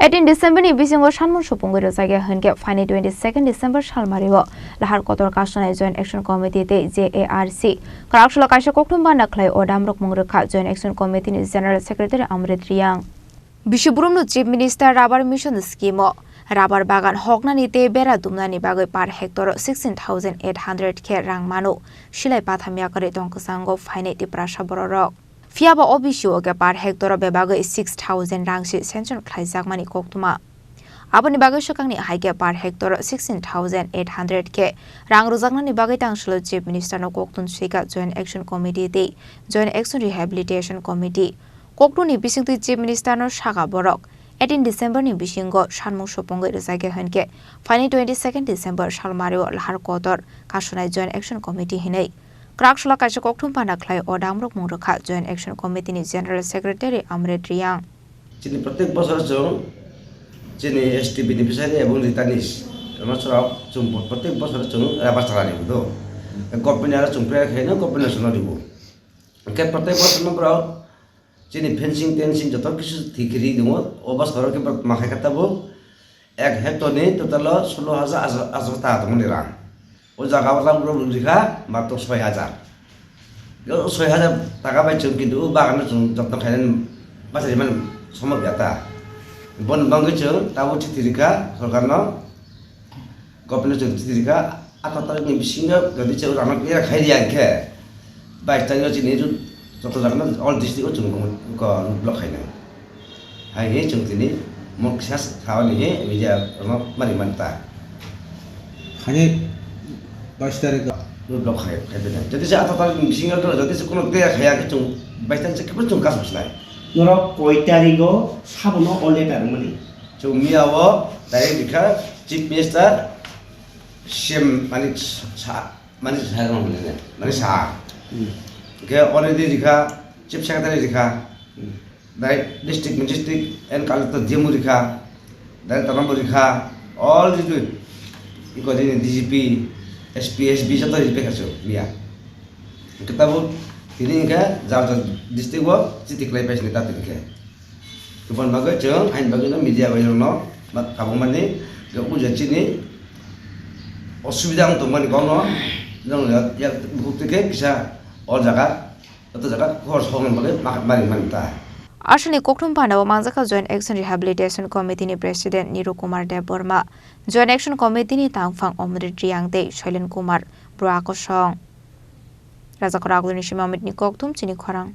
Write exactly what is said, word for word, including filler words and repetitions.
Eighteen December ni bisingo sanmung supungwi rwjakya hwnkhe phaini twenty second December salmario lahar kotor kasonai Joint Action Committee tei J A R C kwrak salo kaisa kokthum bana khlai o damrok mung rwkha Joint Action Committee ni General Secretary Amrit Riyang. Bisi burumno Chief Minister Rubber Mission Scheme o rubber bagan hoknani tei bera dumnani bagwi per hectare o sixteen thousand eight hundred khe rang mano silai patham yakarwi tong kwchango phainai Tiprasa bororok. Phiya ba o bisio khe per hectare o bebagwi six thousand rang se sanction khlaijakmani koktwma. Aboni bagwi swkangni hai khe per hectare o sixteen thousand eight hundred khe rang rwjaknani bagwi tang salo Chief Minister no koktun swika Joint Action Committee tei Joint Action Rehabilitation Committee. Koktuni bisingtwi Chief Minister no saka borok eighteen December ni bisingo sanmung supungwi rwjakya hwnkhe phaini twenty second December salmario lahar kotor kasonai Joint Action Committee hinwi kwrak salo kaisa kokthum bana khlai o damrok mung rwkha Joint Action Committee ni General Secretary Amrit Riyang. Chini protek bosor chwng chini S T beneficiary ebong returnees rwma chwrok chwng protek bosor chwng rubber chala ribo do. Government ni aro chwng prayer khaino government no chwngno ribo. Hwnkhe protek bosor no borok chini fencing tensing joto kisu thik ri tongo. O bosor khe borok ma khai kha tabuk ek hectare ni total o solo hajar ajar ta tongmani rang. O jaga o tabuk rok rikha matro soi hajar. O soi hajar taka bai chwng kintu o bagan no chwng jotno khainani bachari mani somok ya ta. Boni bagwi chwng tabuk chithi rikha sorkar no. Government chwng chithi rikha, atharo tarik ni bisingo jodi chwng rang no clear khai riya hwnkhe, bais tarik o chini road joto jaga no all district o chwng ko road block khainai. Hai hwnwi chwng tini mok kisa sao ni hwnwi media rok no mari man ta. Khainai bais tarik o. Road block khai khai phainai. Jodi se atharo tarik ni bisingo jodi se kono clear khaiya hwnkhe chwng bais tarik se kebo chwng kaso sinai. Norok koi tarik o sabono all letter mani. Chwng miya o direct rikha Chief Minister, C M mani sa, mani sa, mani sa. Hmm. Hwnkhe already rikha, Chief Secretary rikha, hmm, direct district, district and collector D M O rikha, direct Tarnambo rikha, all the iko dini D G P, S P, S B joto rikha chwng miya. Hwnkhe tabuk tini hwnkhe jar jar district o chiti khlai paisini ta tini khe. Tubun bagwi chwng aini bagwi no media bai rokno ma-, kabangmani je o je chini osubida wng tongmani kokno jang ya, ya bukhuk twi khe kisa o jaga, joto jaga khor sokna bagwi ma-, mari mani ta. Aswkni kokthum phanao manjakha Joint Action Rehabilitation Committee ni President Niru Kumar Debbarma, Joint Action Committee ni tangphang Omrit Riyang tei Shailen Kumar Bro Akosong. Rajakora Agulini Sima Amit ni kokthum chini khorang.